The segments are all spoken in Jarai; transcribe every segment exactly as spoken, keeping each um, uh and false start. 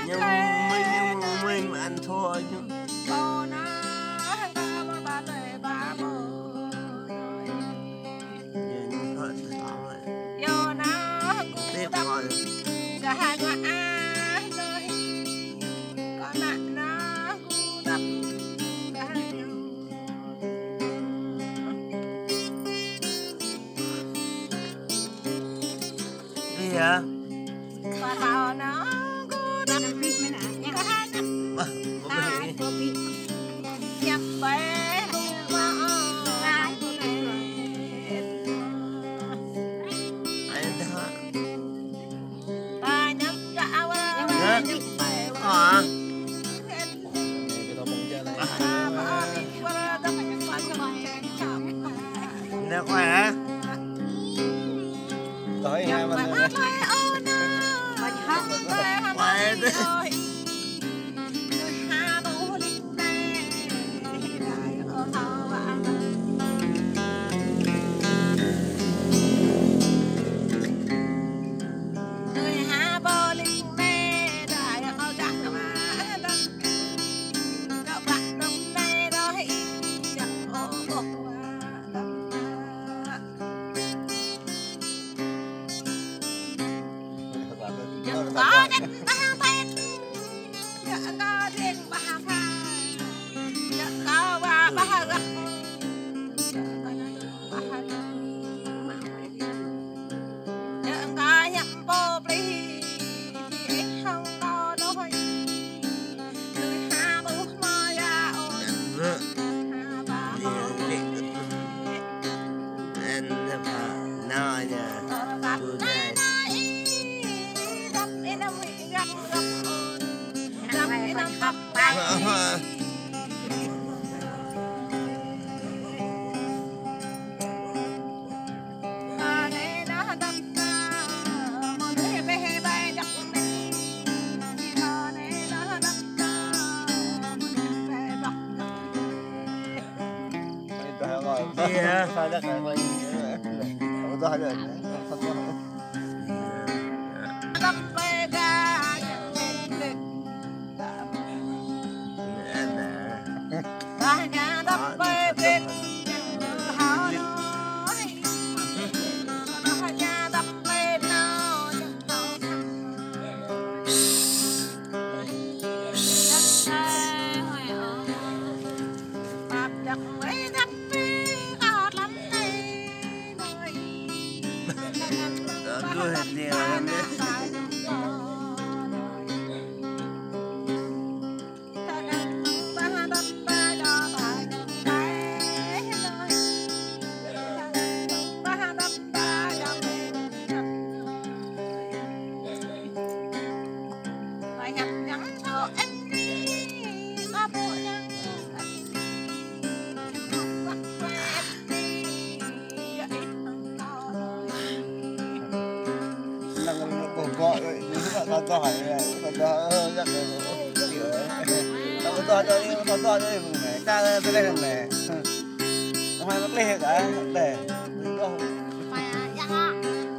Nhưng mà, nhưng mà mình mà ăn thua chứ. Nhìn thôi, thôi. Tiếp thôi. Đi hả? Ba, ba bê. Ai đó. Hả? Ờ. Nè, khỏe hả? Khỏe.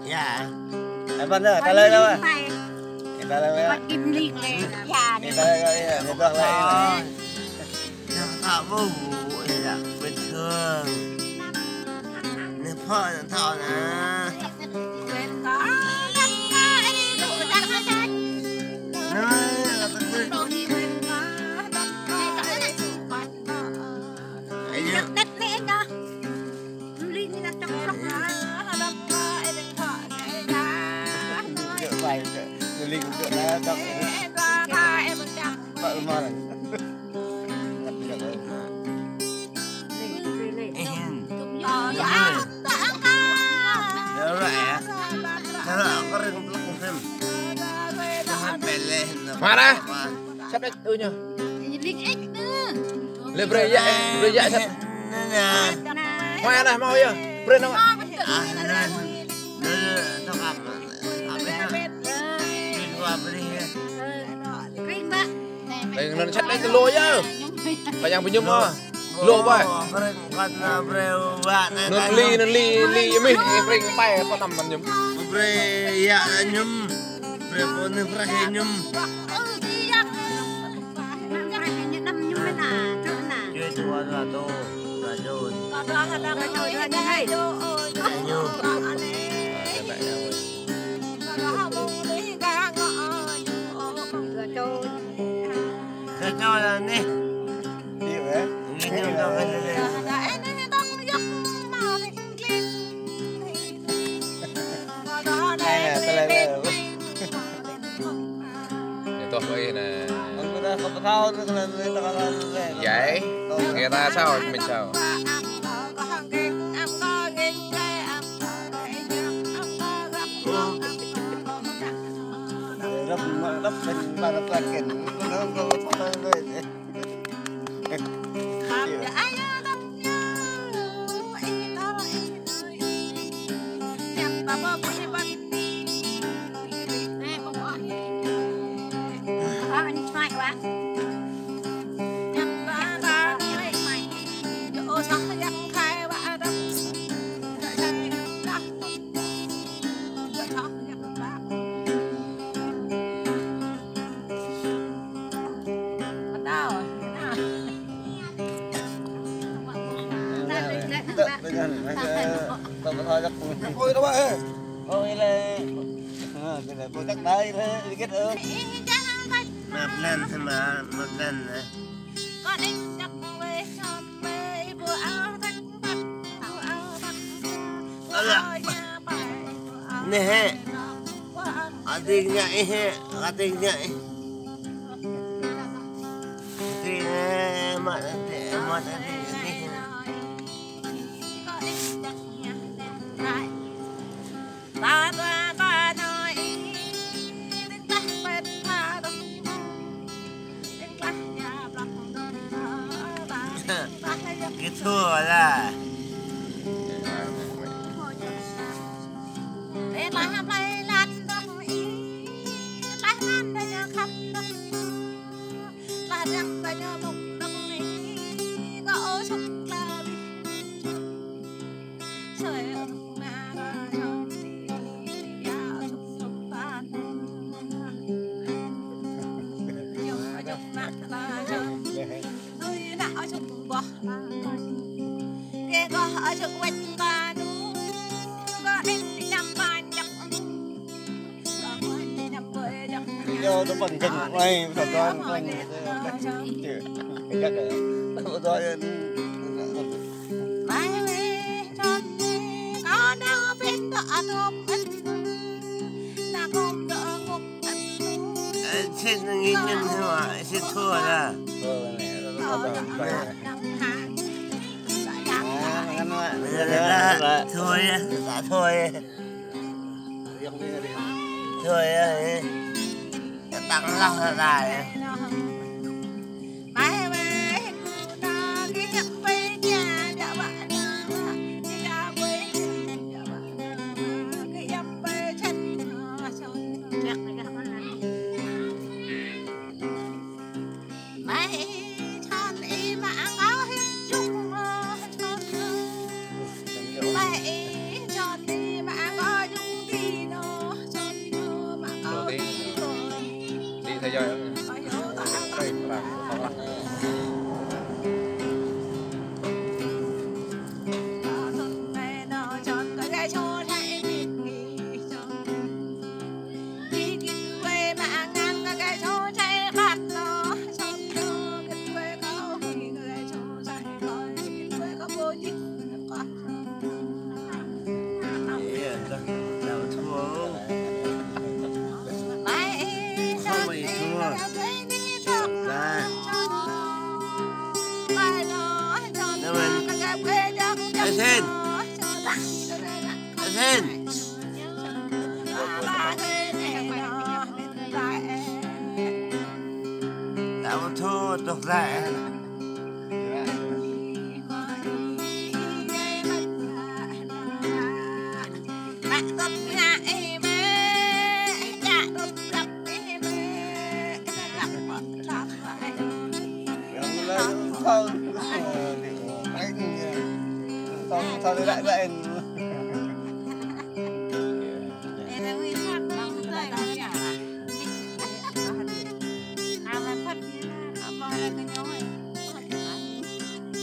Dạ. Em ăn nữa, ta lên đâu à? Em ăn lên. Em ăn kim liên này. Dạ. Em ăn lên, em ăn lên. Nó thọ bố ngủ, em ăn bình thường. Nó phở nó thọ nè. Nó, nó bình thường. Ấy nhá. Hmâo anai. Sat đĕč, ơ ñu. Lĕ brơi yă, brơi yă sat. Hmâo anai, hmâo yơh. Brơi nŏng. Brơi nŏng sat đĕč lô yơh. Kơ yang pơñum ôh. Lô ƀai. Anŭn li, anŭn li, li mih, brơi pai, pơtăm anŭn ñum. Brơi yă ñum. Brơi pô anai brơi ñum. Čuh čuh anai tu, ta čuh. Ñum. Kơ čô anai. Iu, ơ. Ñu ñum dong anai. Anai, anai, tơlơi lơ. Ñu tuh ƀơi anai. Ơ, kơ ta kơ pơthâo anai, kơ anai, ta kơ anai. Yai. Kơ ta sao, mĭn sao. Rap, rap, rap, rap, rap, rap. Mă blan, mă, mă blan, ơ. Ơ. Anai hă. Ading ñă ih hă, ading ñă ih. Ading, ơ, mă ading, mă ading, ading. Kơ thua lah. Yo, tơ păng kăng ai, tơ don păng. Kơ jăk, tơ don. Sĭt ngă ñum hă, sĭt thua lah. Thua lah, thua lah, thua lah. Thôi, ơ, ơ. Tăk lăng ra đây. Asin. Asin. Thô, tôh ră.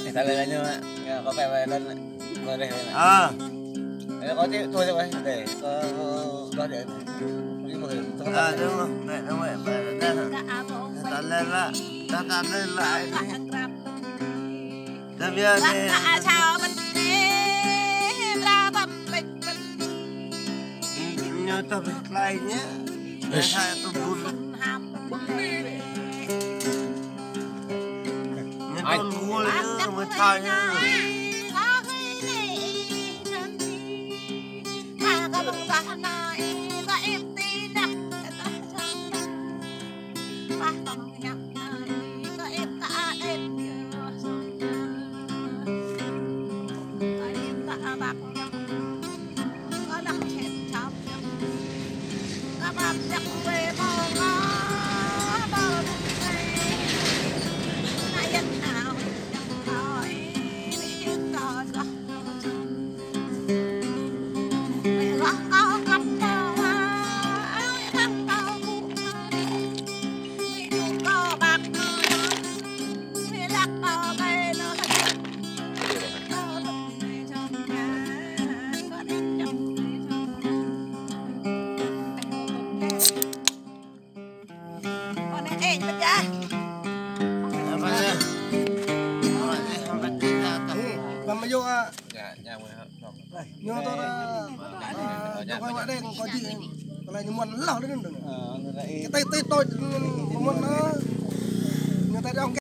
Ê, ta lĕ ñu, ya, có phải vậy đó. Rồi đây. À. Ê, có chứ, thôi rồi, đây. Có, có để. Đi một cái. À, đúng rồi. Đây, đúng rồi. Đây, đây. Ta lĕ là, ta, ta lĕ là. Ta biết đi. Ñu ta biết lại nhé. Ê, hai tụi bún. Ai. Ñu tơ, ñu kơ mă đen kơ jing, kơ lĕ ñu mơ̆n lŏh đen đen. Kơ tơi tơi tơi mơ̆n, ñu tơi đong